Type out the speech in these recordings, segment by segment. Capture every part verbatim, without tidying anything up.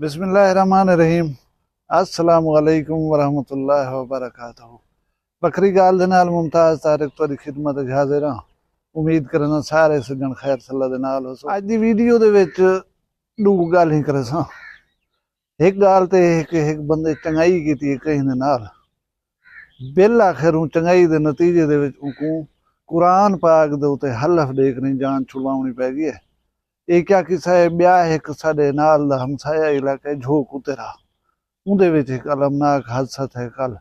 بسم اللہ الرحمن الرحیم۔ السلام علیکم ورحمۃ اللہ وبرکاتہ۔ وکھری ڳالھ دے نال ممتاز طارق تہاݙی خدمت اچ حاضر ہاں۔ امید کرینداں سارے سڄݨ خیر صلاح دے نال ہوسو۔ اڄ دی ویڈیو دے وچ ݙو ڳالھیں کریساں۔ ہک ڳالھ تے اے کہ ہک بندے چنڳائی کیتی ہے کہیں دے نال، بالآخر اوں چنڳائی دے نتیجے دے وچ اونکوں قرآن پاک دے اتے حلف ݙے کنیں جان چھڑواوݨی پئے ڳئی ہے۔ اے کیا قصہ ہے؟ ٻیا ہک ساݙے نال دا ہمسایہ علاقہ ہے جھوک اتر ہا، اوندے وچ ہک المناک حادثہ تھئے کل۔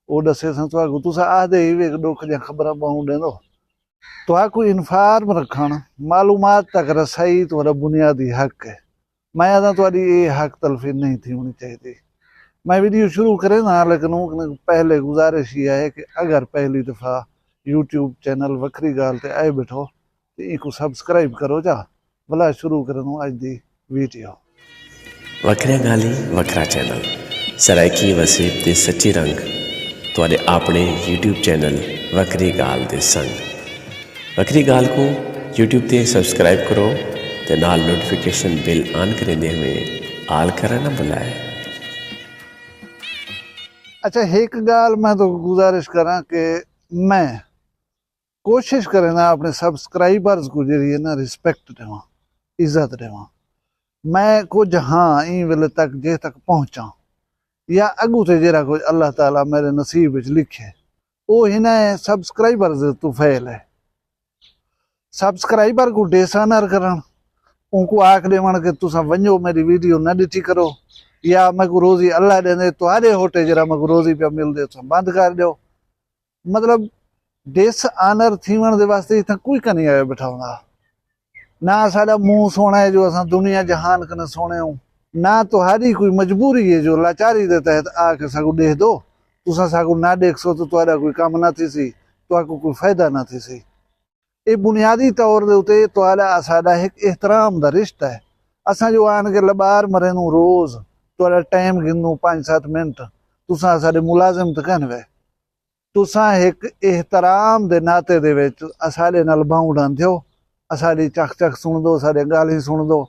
او ݙسیساں تہاکوں۔ تساں آہدے ہیوے کہ ݙکھ دیاں خبراں ٻہوں ݙیندو۔ تہاکوں انفارم رکھݨ، معلومات تک رسائی تہاݙا بنیادی حق ہے۔ میں آہداں تہاݙی اے حق تلفی نہیں تھیوݨی چاہیدی۔ میں ویڈیو شروع کرینداں، لیکن اوں کنیں پہلے گزارش ایہا ہے کہ اگر پہلی دفعہ یوٹیوب چینل وکھری ڳالھ تے آئے ٻیٹھو تے اینکوں سبسکرائب کرو جا۔ ولا شروع کریندوں اڄ دی ویڈیو۔ وکھریاں ڳالھیں، وکھرا چینل، سرائیکی وسیب دے سچے رنگ، تہاݙے آپݨے یوٹیوب چینل وکھری ڳالھ دے سنگ۔ وکھری ڳالھ کوں یوٹیوب تے سبسکرائب کرو تے نال نوٹیفیکیشن بیل آن کریندے ہوئے آل کرݨ نہ بھلائے۔ اچھا، ہک ڳالھ میں تہاکوں گزارش کراں کہ میں کوشش کرینداں اپݨے سبسکرائبرز کوں جیڑھی ہے نا، رسپیکٹ ݙیواں، عزت ݙیواں۔ میں کجھ ہاں ایں ویلے تک جے تک پہنچاں، یا اڳوں تے جیڑھا کجھ اللہ تعالیٰ میݙے نصیب وچ لکھے، او انہاں سبسکرائبرز دے طفیل ہے۔ سبسکرائبر کوں ڈس آنر کرݨ، اونکوں آکھ ݙیوݨ کہ تساں ونڄو میݙی ویڈیو نہ ݙٹھی کرو، یا میکوں روزی اللہ ݙیندے، تہاݙے ہوٹے جیڑھا میکوں روزی پیا ملدے تساں بند کر ݙیو۔ مطلب، ڈس آنر تھیوݨ دے واسطے اتھاں کوئی کائنی آیا ٻیٹھا ہوندا۔ نہ اساݙا منہ سوہݨا ہے جو اساں دنیا جہان کنیں سوہݨے ہوں، نہ تہاݙی کوئی مجبوری ہے جو لاچاری دے تحت آ کے ساکوں ݙیہہ دو۔ تساں ساکوں نہ ݙیکھسو تاں تہاݙا کوئی کم نہ تھیسی، تہاکوں کوئی فائدہ نہ تھیسی۔ اے بنیادی طور دے اتے تہاݙا اساݙا ہک احترام دا رشتہ ہے۔ اساں جو آن کے لبار مریندوں روز، تہاݙا ٹائم گھندوں پنج ست منٹ، تساں اساݙے ملازم تاں کائنی وے۔ تساں ہک احترام دے ناطے دے وچ اساݙے نال ٻہوں ݙاندھیو، اساݙی چخ چخ سݨدو، اساݙیاں ڳالھیں سݨدو۔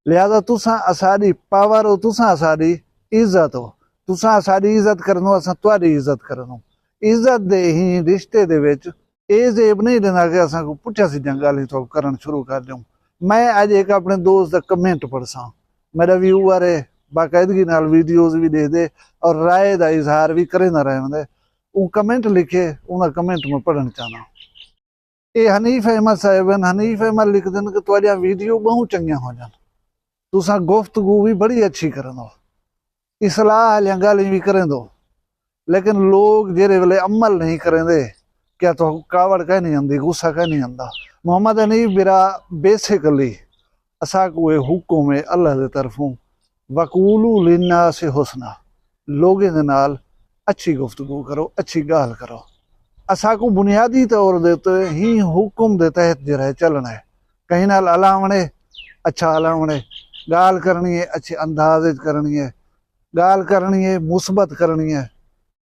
لہذا تساں اساݙی پاور ہو، تساں اساݙی عزت ہو۔ تساں اساݙی عزت کریندو، اساں تہاݙی عزت کریندوں۔ عزت دے ہی رشتے دے وچ اے زیب نہیں ݙیندا کہ اساں کوں پٹھیاں سدھیاں ڳالھیں تہاکوں کرݨ شروع کر ݙیوں۔ میں اڄ ہک اپݨے دوست دا کمنٹ پڑھساں، میݙا ویور ہے، باقاعدگی نال ویڈیوز وی ݙیہدے اور رائے دا اظہار وی کریندا رہندے۔ اوں کمنٹ لکھے، اوندا کمنٹ میں پڑھݨ چاہنداں۔ اے حنیف احمد صاحب ہن۔ حنیف احمد لکھدن کہ تہاݙیاں ویڈیو ٻہوں چنڳیاں ہوندن، تساں گفتگو وی بڑی اچھی کریندو، اصلاح آلیاں ڳالھیں وی کریندو، لیکن لوگ جیڑھے ویلے عمل نہیں کریندے، کیا تہاکوں کاوڑ کائنی آندی، غصہ کائنی آندا؟ محمد حنیف برا، بیسیکلی اساکوں اے حکم ہے اللہ دے طرفوں، وقولوا للناس حسنا، لوگیں دے نال اچھی گفتگو کرو، اچھی ڳالھ کرو۔ اساکوں بنیادی طور دے اتے ہی حکم دے تحت جیڑھا ہے چلݨا ہے۔ کہیں نال الاوݨ ہے، اچھا الاوݨ ہے، ڳالھ کرݨی ہے، اچھے انداز وچ کرݨی ہے، ڳالھ کرݨی ہے، مثبت کرݨی ہے۔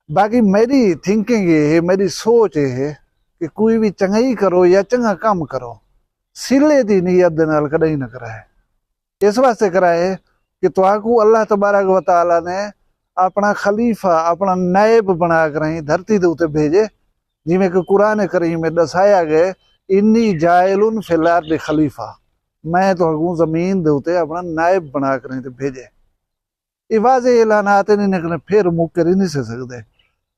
باقی میݙی تھنکنگ اے ہے، میݙی سوچ اے ہے کہ کوئی وی چنڳائی کرو یا چنڳا کم کرو، صلے دی نیت دے نال کݙاہیں نہ کرائے۔ اس واسطے کرائے کہ تہاکوں اللہ تبارک و تعالیٰ نے اپݨا خلیفہ، اپݨا نائب بݨا کرائیں دھرتی دے اتے بھیڄے، جیویں کہ قرآن کریم میں ݙسایا ڳئے، انی جاعل فی الارض خلیفہ، میں تہاکوں زمین دے اتے اپݨا نائب بݨا کرائیں تے بھیڄے۔ اے واضح اعلانات ہن، انہیں کنے پھر مکر ہی نہیں سے سڳدے۔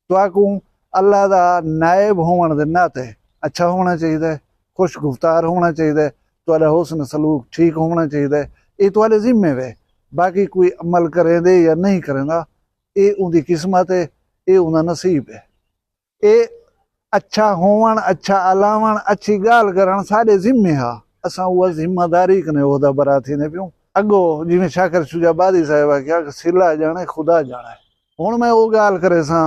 تہاکوں اللہ دا نائب ہووݨ دے ناطے اچھا ہووݨا چاہیدا ہے، خوش گفتار ہووݨا چاہیدا ہے، تہاݙا حسن سلوک ٹھیک ہووݨا چاہیدا ہے۔ اے تہاݙے ذمے وے، باقی کوئی عمل کریندے یا نہیں کریندا، اے اوندی قسمت ہے، اے اوندا نصیب ہے۔ اے اچھا ہووݨ، اچھا الاوݨ، اچھی ڳالھ کرݨ ساݙے ذمے ہا۔ اساں اوہا ذمہ داری کنے عہدہ برا تھیندے پیوں۔ اڳوں جیویں شاکر شجاع آبادی صاحب آکھیا کہ صلہ ڄاݨے خدا ڄاݨے۔ ہݨ میں او ڳالھ کریساں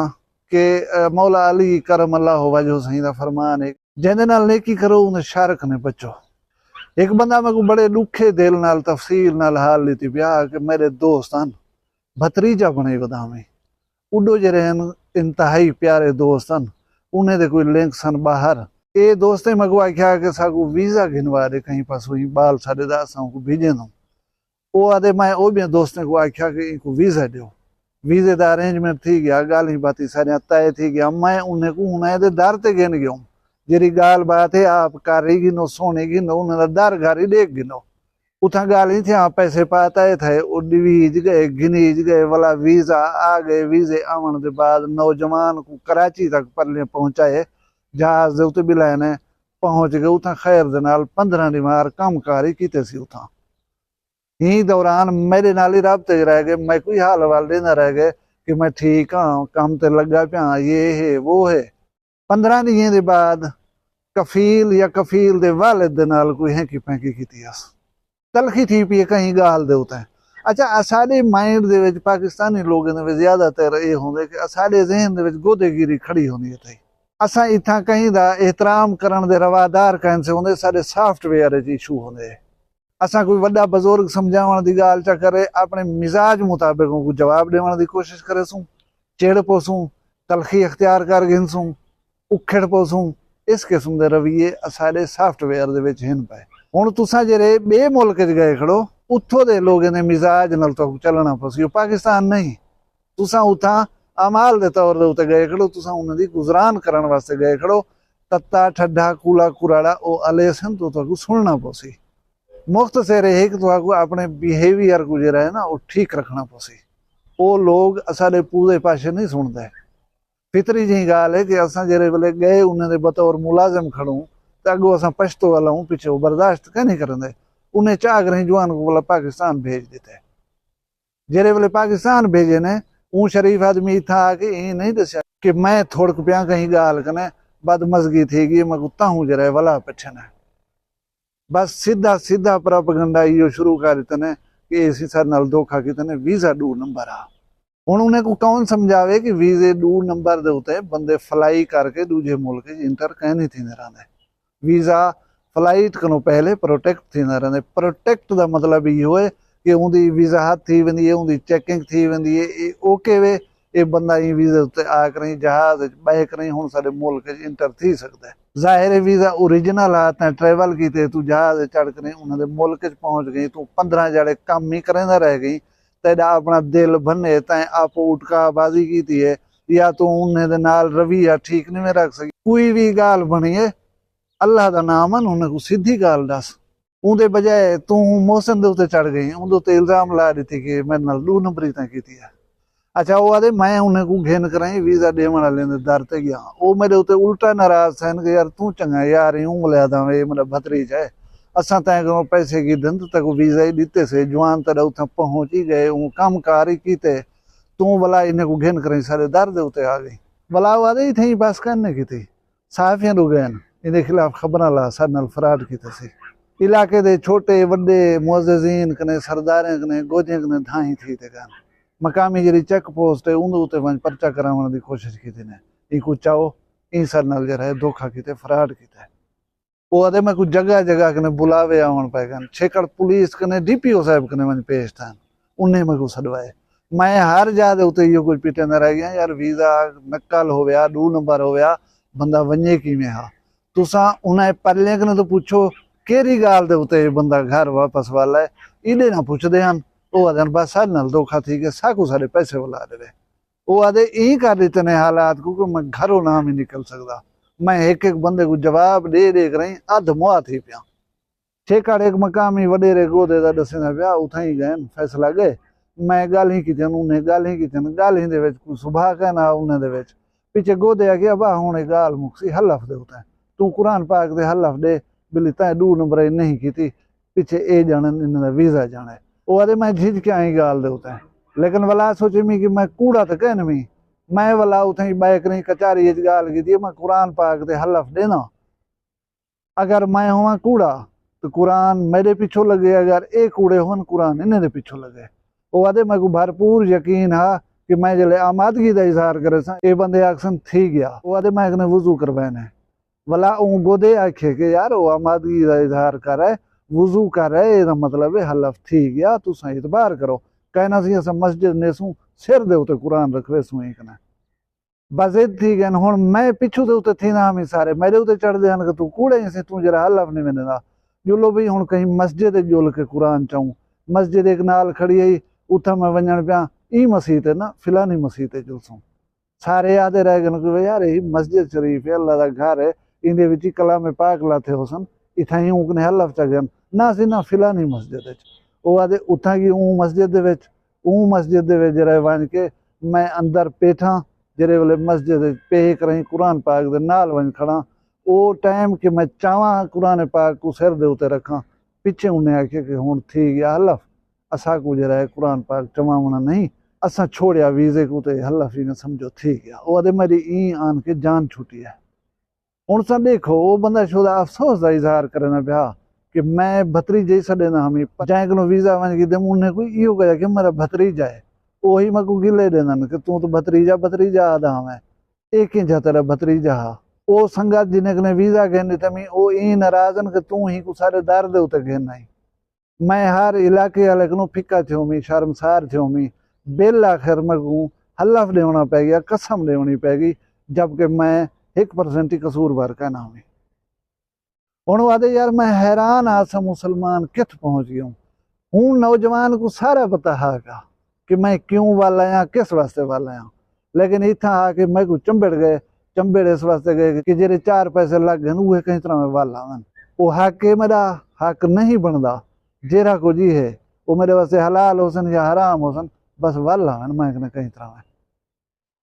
کہ، اے، مولا علی کرم اللہ وجہہ سئیں دا فرمان ہے، جیندے نال نیکی کرو اوندے شر کنے بچو۔ ہک بندہ میکوں بڑے ݙکھے دل نال تفصیل نال حال ݙتی پیا کہ میݙے دوست ہن، بھتریجا بݨے وداویں۔ اݙو جیڑھے ہن انتہائی پیارے دوست ہن، انہیں دے کوئی لنکس ہن ٻاہر۔ اے دوستیں میکوں آکھیا کہ ساکوں ویزا گھنوا ݙے کہیں پاسوں، ایں ٻال ساݙے دا اساں اونکوں بھیڄیندوں۔ او آدھے میں او ٻئیں دوستیں کوں آکھیا کہ اینکوں ویزا ݙیو۔ ویزے دا ارینجمنٹ تھی ڳیا، ڳالھیں باتیں ساریاں طے تھی ڳیاں۔ میں انہیں کوں ہݨ ایندے در تے گھن ڳیوم۔ جیڑھی ڳالھ بات ہے آپ کر ای گھنو، سݨ ای گھنو، انہیں دا در گھر ای ݙیکھ گھنو۔ اتھاں ڳالھیں تھیاں، پیسے پا تئے تھئے، او ݙویج ڳئے، گھنیج ڳئے، ولا ویزا آ ڳئے۔ ویزے آوݨ دے بعد نوجوان کوں کراچی تک پرلے پہنچائے، جہاز دے اتے ٻلائے نے، پہنچ ڳئے اتھاں خیر دے نال۔ پندرہ ݙینہہ مار کم کار ای کیتے سی اتھاں۔ ایں دوران میݙے نال ای رابطے اچ رہ ڳئے، میکوں ای حال احوال ݙیندا رہ ڳئے کہ میں ٹھیک ہاں، کم تے لڳا پیاں، یہ ہے، وہ ہے۔ پندرہ ݙینہہ دے بعد کفیل یا کفیل دے والد دے نال کوئی ہینکی پینکی کیتی ہس۔ تلخی تھی پئی ہے کہیں ڳالھ دے اتے۔ اچھا، اساݙے مائنڈ دے وچ، پاکستانی لوگیں دے وچ زیادہ تر اے ہوندے کہ اساݙے ذہن دے وچ گودے گیری کھڑی ہوندی ہے تھئی۔ اساں اتھاں کہیں دا احترام کرݨ دے روادار کائنی سے ہوندے، ساݙے سافٹ ویئر اچ ایشو ہوندے۔ اساں کوئی وݙا بزرگ سمجھاوݨ دی ڳالھ چا کرے، اپݨے مزاج مطابق اونکوں جواب ݙیوݨ دی کوشش کریسوں، چڑ پوسوں، تلخی اختیار کر گھنسوں، اکھڑ پوسوں۔ اس قسم دے رویے اساݙے سافٹ ویئر دے وچ ہن پئے۔ ہݨ تساں جیڑھے ٻئے ملک اچ ڳئے کھڑو، اتھوں دے لوگیں دے مزاج نال تہاکوں چلݨا پوسی۔ او پاکستان نہیں۔ تساں اتھاں اعمال دے طور دے اتے ڳئے کھڑو، تساں انہاں دی گزران کرݨ واسطے ڳئے کھڑو۔ تتا، ٹھڈا، کولا، کراڑا او الیسن، تاں تہاکوں سݨݨا پوسی۔ مختصر اے ہے کہ تہاکوں اپݨے بیہیویئر کوں جیڑھا ہے نا، او ٹھیک رکھݨا پوسی۔ او لوگ اساݙے پوزے پاشے نہیں سݨدے۔ فطری جہیں ڳالھ ہے کہ اساں جیڑھے ویلے ڳئے انہاں دے بطور ملازم کھڑوں، تے اڳوں اساں پشتو آلا ہوں، پچھے او برداشت کائنی کریندے۔ انہیں چا گھریں جوان کوں ولا پاکستان بھیج ݙتے۔ جیڑھے ویلے پاکستان بھیجے نے، اوں شریف آدمی اتھاں آ کے ایں نہیں ݙسیا کہ میں تھوڑک پیاں کہیں ڳالھ کنے، بدمزگی تھی ڳئی، میکوں تاہوں جیڑھا ہے ولا پٹھے نے۔ بس سدھا سدھا پروپیگنڈا ایہو شروع کر ݙتے نے کہ اے سئیں ساݙے نال دھوکا کیتے نے، ویزا ݙو نمبر آ۔ ہݨ انہیں کوں کون سمجھاوے کہ ویزے ݙو نمبر دے اتے بندے فلائی کر کے ݙوجھے ملک اچ انٹر کائنی تھیندے رہندے۔ ویزا فلائٹ کنوں پہلے پروٹیکٹ تھیندا رہندے۔ پروٹیکٹ دا مطلب ایہو ہے کہ اوندی وضاحت تھی ویندی ہے، اوندی چیکنگ تھی ویندی ہے، اے اوکے وے، اے بندہ ایں ویزے اتے آ کریں، جہاز اچ ٻہہ کریں ہݨ ساݙے ملک اچ انٹر تھی سڳدا ہے۔ ظاہر ہے ویزا اوریجنل ہا، تیں ٹریول کیتے، توں جہاز اچ چڑھ کریں انہاں دے ملک اچ پہنچ ڳئیں، توں پندرہ جھڑے کم ہی کریندا رہ ڳئیں، تیݙا اپݨا دل بھنے، تیں آپو اٹکا بازی کیتی ہے، یا توں انہیں دے نال رویہ ٹھیک نہیں رکھ سڳی۔ کوئی وی ڳالھ بݨی ہے، اللہ دا ناں من، انہیں کوں سدھی ڳالھ ݙس۔ اوندے بجائے توں محسن دے اتے چڑھ ڳئیں، اوندے اتے الزام لا ݙتی کہ میݙے نال ݙو نمبری تیں کیتی ہے۔ اچھا، او آہدے میں انہیں کوں گھن کرائیں ویزا ݙیوݨ آلیں دے در تے ڳیاں۔ او میݙے اتے الٹا ناراض تھئن کہ یار توں چنڳا یار ہیں، اوں ملیا دا وے، میݙا بھتریجا ہے۔ اساں تیں کنوں پیسے گھدن تے تیکوں ویزا ہی ݙتے سے، جوان تیݙا اتھاں پہنچ ہی ڳئے، اوں کم کار ہی کیتے، توں ولا انہیں کوں گھن کرائیں ساݙے در دے اتے آ ڳئیں۔ ولا او آہدے اتھیں ہی بس کائنی کیتی۔ صحافیاں ݙو ڳئن، ایندے خلاف خبراں لا، ساݙے نال فراڈ کیتے سی۔ علاقے دے چھوٹے وݙے معززین کنے، سرداریں کنے، گوجھیں کنے دھائیں تھی تے ڳئن۔ مقامی جیڑھی چیک پوسٹ ہے، اوندے اتے ونڄ پرچہ کراوݨ دی کوشش کیتی نے۔ اینکوں چاؤ، ایں ساݙے نال جیڑھا ہے دھوکا کیتے، فراڈ کیتے۔ او آہدے میکوں جگہ جگہ کنے بلاوے آوݨ پئے ڳئن۔ چھیکڑ پولیس کنے، ڈی پی او صاحب کنے ونڄ پیش تھئن۔ انہیں میکوں سݙوائے۔ میں ہر جاہ دے اتے ایہو کجھ پٹیندا رہ ڳیاں، یار ویزا نقل ہویا، ݙو نمبر ہویا، بندہ ونڄے کیویں ہا؟ تساں انہیں پرلیں کنے تاں پچھو، کیڑھی ڳالھ دے اتے اے بندہ گھر واپس والا ہے؟ ایݙے نہ پچھدے ہن۔ او آہدن بس ساݙے نال دھوکا تھی ڳئے، ساکوں ساݙے پیسے ولا ݙیوے۔ او آہدے ایں کر ݙتے نے حالات کوں کہ میں گھروں نہ وی نکل سڳدا۔ میں ہک ہک بندے کوں جواب ݙے ݙے کرائیں ادھ موا تھی پیاں۔ چھیکڑ ہک مقامی وݙیرے گودے دا ݙسیندا پیا، اتھائیں ڳئن، فیصلہ ڳئے۔ میں ڳالھیں کیتیاں، انہیں ڳالھیں کیتیاں، ڳالھیں دے وچ کوئی سبھا کائنا انہیں دے وچ۔ پچھے گودے آکھیا، ابا ہݨ اے ڳالھ مکسی حلف دے اتے۔ توں قرآن پاک دے حلف ݙے، بلی تیں ݙو نمبرائی نہیں کیتی، پچھے اے ڄاݨن، انہیں دا ویزا ڄاݨے۔ او آہدے میں جھجکیاں ایں ڳالھ دے اتے۔ لیکن ولا سوچیمی کہ میں کوڑا تاں کائنی، میں ولا اتھائیں ٻہہ کریں کچاری اچ ڳالھ کیتی ہے، میں قرآن پاک دے حلف ݙینداں۔ اگر میں ہوواں کوڑا تاں قرآن میݙے پچھوں لڳے، اگر اے کوڑے ہوون قرآن انہیں دے پچھوں لڳے۔ او آہدے میکوں بھرپور یقین ہا کہ میں جیلے آمادگی دا اظہار کریساں، اے بندے آکھسن تھی ڳیا۔ او آہدے میں کنے وضو کروائے نے۔ ولا اوں گودے آکھے کہ یار او آمادگی دا اظہار کر ہے، وضو کر ہے، اے دا مطلب ہے حلف تھی ڳیا، تساں اعتبار کرو۔ کائنا سی اساں مسجد نیسوں، سر دے اتے قرآن رکھویسوں ایں کنے۔ بضد تھی ڳئن۔ ہݨ میں پچھوں دے اتے تھیندا ہامی، سارے میݙے اتے چڑھدے ہن کہ توں کوڑے ہیں سئیں، توں جیڑھا حلف نہیں ونڄیندا۔ ڄلو بھئی ہݨ کہیں مسجد اچ ڄل کے قرآن چاؤں، مسجد ہک نال کھڑی ہئی، اتھاں میں ونڄݨ پیاں، ایں مسیت ہے نا، فلانی مسیت ہے جلسوں۔ سارے آہدے رہ ڳئن کہ یار، اے مسجد شریف ہے، اللہ دا گھر ہے، ایندے وچ ہی کلام پاک لاتھے ہوسن، اتھاں ہی اوں کنے حلف چا ڳئن، نہ سی نہ فلانی مسجد وچ۔ او آہدے اتھاں کی اوں مسجد دے وچ، اوں مسجد دے وچ جیڑھا ونڄ کے میں اندر پیٹھاں، جیڑھے ویلے مسجد وچ پیہے کرائیں قرآن پاک دے نال ونڄ کھڑاں، او ٹائم کہ میں چاہواں قرآن پاک کوں سر دے اتے رکھاں، پچھے انہیں آکھیا کہ ہݨ تھی ڳیا حلف، اساکوں جیڑھا ہے قرآن پاک چواوݨا نہیں، اساں چھوڑیا ویزے کوں تے حلف ہی نہ سمجھو تھی ڳیا۔ او آہدے میݙی ایں آن کے جان چھٹی ہے۔ ہݨ تساں ݙیکھو، او بندہ شودا افسوس دا اظہار کریندا پیا کہ میں بھتریجے ہی سݙیندا ہمی، جئیں کنوں ویزا ونڄ گھدم، انہیں کوں ایہو کہیا کہ میݙا بھتریجا ہے۔ اوہی میکوں گلے ݙیندن کہ توں تاں بھتریجا، بھتریجا آہدا ہوویں، اے کینجھا تیݙا بھتریجا ہا؟ او سنگت جنہیں کنے ویزا گھن ݙتم ہئی، او ایں ناراض ہن کہ توں ہی کوں ساݙے در دے اتے گھن آئیں۔ میں ہر علاقے آلے کنوں پھکا تھیومی، شرمسار تھیومی۔ بالآخر میکوں حلف ݙیوݨا پئے ڳیا، قسم ݙیوݨی پئے ڳئی، جبکہ میں ہک پرسنٹ ہی قصوروار کائنا ہومی۔ ہݨ او آہدے، یار، میں حیران ہاں، اساں مسلمان کتھ پہنچ ڳیوں۔ ہݨ نوجوان کوں سارا پتہ ہا کہ میں کیوں ول آیاں، کس واسطے ول آیاں۔ لیکن اتھاں آ کے میکوں چمبڑ ڳئے۔ چمبڑ اس واسطے ڳئے کہ جیڑھے چار پیسے لڳ ڳئن، اوہے کہیں طرح میں ول آون۔ او حق ہے میݙا، حق نہیں بݨدا۔ جیڑھا کجھ ہی ہے، او میݙے واسطے حلال ہوسن یا حرام ہوسن، بس ول آون، میں کنے کہیں طرح میں۔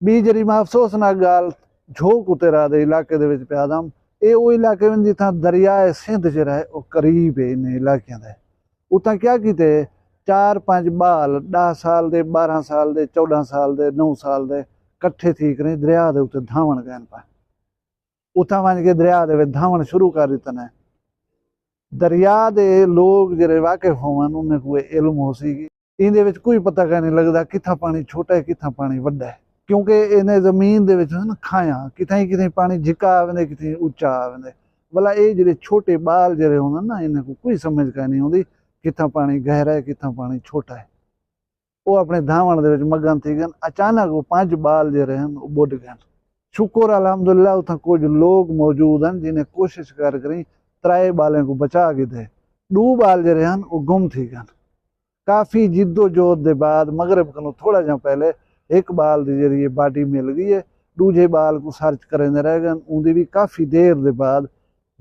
ٻی جیڑھی میں افسوسناک ڳالھ جھوک اتے راہ دے علاقے دے وچ پیا آہدم، اے او علاقے ہن جتھاں دریائے سندھ جیڑھا ہے، او قریب ہے انہیں علاقیاں دے۔ اتھاں کیا کیتے، چار پنج ٻال، ݙاہ سال دے، ٻارہاں سال دے، چوݙاں سال دے، نو سال دے، کٹھے تھی کریں دریا دے اتے دھاوݨ ڳئن پئے۔ اتھاں ونڄ کے دریا دے وچ دھاوݨ شروع کر ݙتن ہے۔ دریا دے لوگ جیڑھے واقف ہوون، انہیں کوں اے علم ہوسی کہ ایندے وچ کوئی پتہ کائنی لڳدا کتھاں پاݨی چھوٹا ہے، کتھاں پاݨی وݙا ہے، کیونکہ ایندے زمین دے وچ ہن کھایاں، کتھائیں کتھائیں پاݨی جھکا آ ویندے، کتھائیں اچا آ ویندے۔ ولا اے جیڑھے چھوٹے ٻال جیڑھے ہوندن نا، انہیں کوں کوئی سمجھ کائنی ہوندی کتھاں پاݨی گہرا ہے، کتھاں پاݨی چھوٹا ہے۔ او اپݨے دھاوݨ دے وچ مگن تھی ڳئن۔ اچانک او پنج ٻال جیڑھے ہن، او ٻݙ ڳئن۔ شکر الحمدللہ، اتھاں کجھ لوگ موجود ہن جنہیں کوشش کر کریں ترائے ٻالیں کوں بچا گھدے۔ ݙو ٻال جیڑھے ہن، او گم تھی ڳئن۔ کافی جدوجہد دے بعد مغرب کنوں تھوڑا جیہاں پہلے ہک ٻال دی جیڑھی ہے باڈی مل ڳئی ہے۔ ݙوجھے ٻال کوں سرچ کریندے رہ ڳئن، اوندی وی کافی دیر دے بعد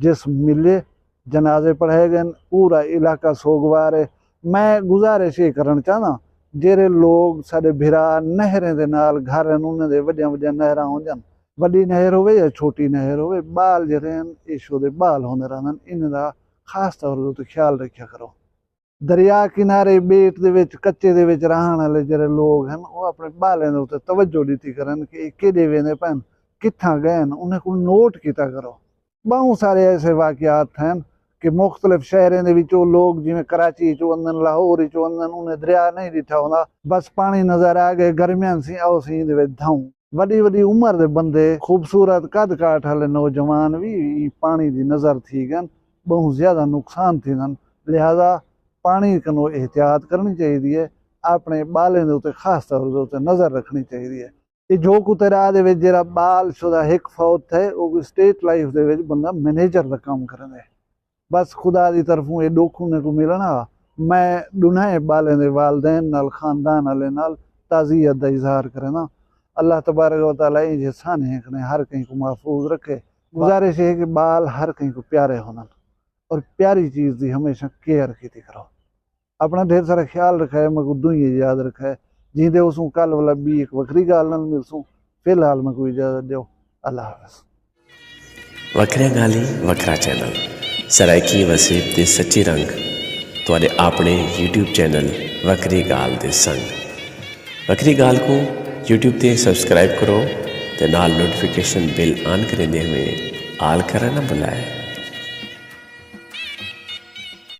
جسم ملے، جنازے پڑھائے ڳئن، پورا علاقہ سوگوار ہے۔ میں گزارش اے کرݨ چاہنداں، جیڑھے لوگ ساݙے بھرا نہریں دے نال گھر ہن، انہیں دے وݙیاں وݙیاں نہراں ہوندن، وݙی نہر ہووے یا چھوٹی نہر ہووے، ٻال جیڑھے ہن، ایشو دے ٻال ہوندے رہندن، انہیں دا خاص طور تے خیال رکھیا کرو۔ دریا کنارے ٻیٹ دے وچ، کچے دے وچ رہݨ آلے جیڑھے لوگ ہن، او اپݨے ٻالیں دے اتے توجہ ݙتی کرن کہ اے کیݙے ویندے پئن، کتھاں ڳئن، انہیں کوں نوٹ کیتا کرو۔ ٻہوں سارے ایسے واقعات ہن کہ مختلف شہریں دے وچوں لوگ جیویں کراچی اچوں اندن، لاہور اچوں اندن، انہیں دریا نہیں ݙٹھا ہوندا، بس پاݨی نظر آ ڳئے، گرمیاں سی آؤ سی ایندے وچ دھاؤں۔ وݙی وݙی عمر دے بندے، خوبصورت قد کاٹھ آلے نوجوان وی ایں پاݨی دی نظر تھی ڳئن، ٻہوں زیادہ نقصان تھیندن، لہذا پاݨی کنوں احتیاط کرݨی چاہیدی ہے، اپݨے ٻالیں دے اتے خاص طور دے اتے نظر رکھݨی چاہیدی ہے۔ اے جھوک اتے راہ دے وچ جیڑھا ٻال شدہ ہک فوت تھئے، او کوئی اسٹیٹ لائف دے وچ بندہ مینیجر دا کم کریندے۔ بس خدا دی طرفوں اے ݙکھ انہیں کوں ملݨ ہا۔ میں ݙنہائیں ٻالیں دے والدین نال، خاندان آلیں نال تعزیت دا اظہار کرینداں۔ اللہ تبارک و تعالیٰ ایں جیہے سانحیں کنے ہر کہیں کوں محفوظ رکھے۔ گزارش اے کہ ٻال ہر کہیں کوں پیارے ہوندن اور پیاری چیز دی ہمیشہ کیئر کیتی کرو۔ اپݨا ڈھیر سارا خیال رکھائے، میکوں دعائیں یاد رکھائے۔ جیندے ہوسوں کل ولا ٻی ہک وکھری ڳالھ نال ملسوں۔ فی الحال میکوں اجازت ݙیو۔ اللہ حافظ۔ وکھریاں ڳالھیں، وکھرا چینل، سرائیکی وسیب دے سچے رنگ، تہاݙے آپݨے یوٹیوب چینل وکھری ڳالھ دے سنگ۔ وکھری ڳالھ کوں یوٹیوب تے سبسکرائب کرو تے نال نوٹیفیکیشن بیل آن کریندے ہوئے آل کرݨ نہ بھلائے۔